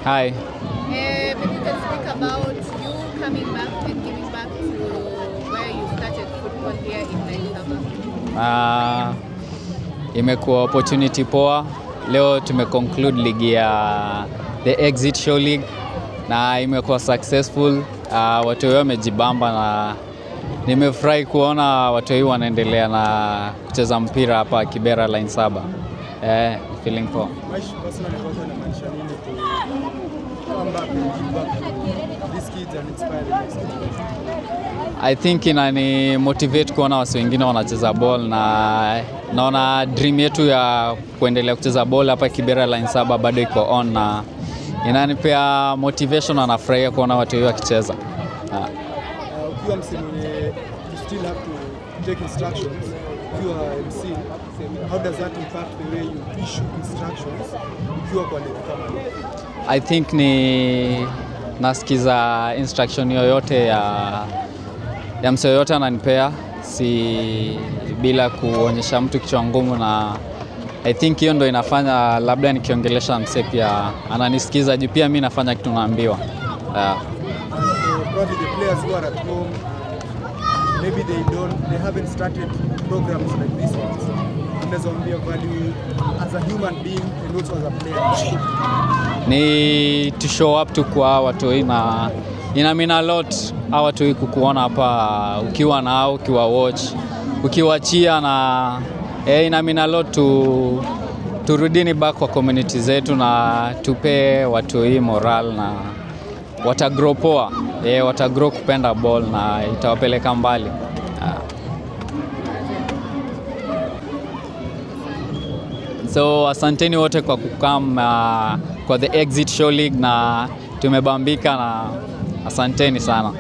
Hi. Maybe you can speak about you coming back and giving back to where you started football here in Line Saba. Imekuwa opportunity poa. Leo tumeconclude ligi ya the Exit Show League na imekuwa successful. Watu wengi wamejibamba na nimefurahi kuona watu wengi wanaendelea na kucheza mpira hapa Kibera Line 7. Feeling poa. Maisha personally kwako inamaanisha nini to come back and give back to these kids and inspire the next generation? I think inani motivate kuona wasi wengine wanacheza ball na naona dream yetu ya kuendelea kucheza ball hapa Kibera Line 7 bado iko on na inanipea motivation na nafurahia kuona watu wengi wakicheza. Ukiwa msee mwenye you still have to take instructions ukiwa MC, how does that impact the way you issue instructions ukiwa kwa level kama hiyo? I think ni nasikiza instruction yoyote ya msee yoyote ananipea, si bila kuonyesha mtu kichwa ngumu, na I think hiyo ndo inafanya labda nikiongelesha msee pia ananisikiza juu pia mi nafanya kitu naambiwa. Yeah. And for probably the players who are at home, maybe they haven't started programs like this ones. Unaweza waambia value as a human being and also as a player? Ni to show up tu kwa watoi na ina mean a lot hawa watoi kukuona hapa ukiwa nao, ukiwa watch, ukiwachia na ina mean a lot to turudini back kwa community zetu na tupe watoi moral na watagrow poa, watagrow kupenda ball na itawapeleka mbali. So asanteni wote kwa kukam kwa the Exit Show League na tumebambika na asanteni sana.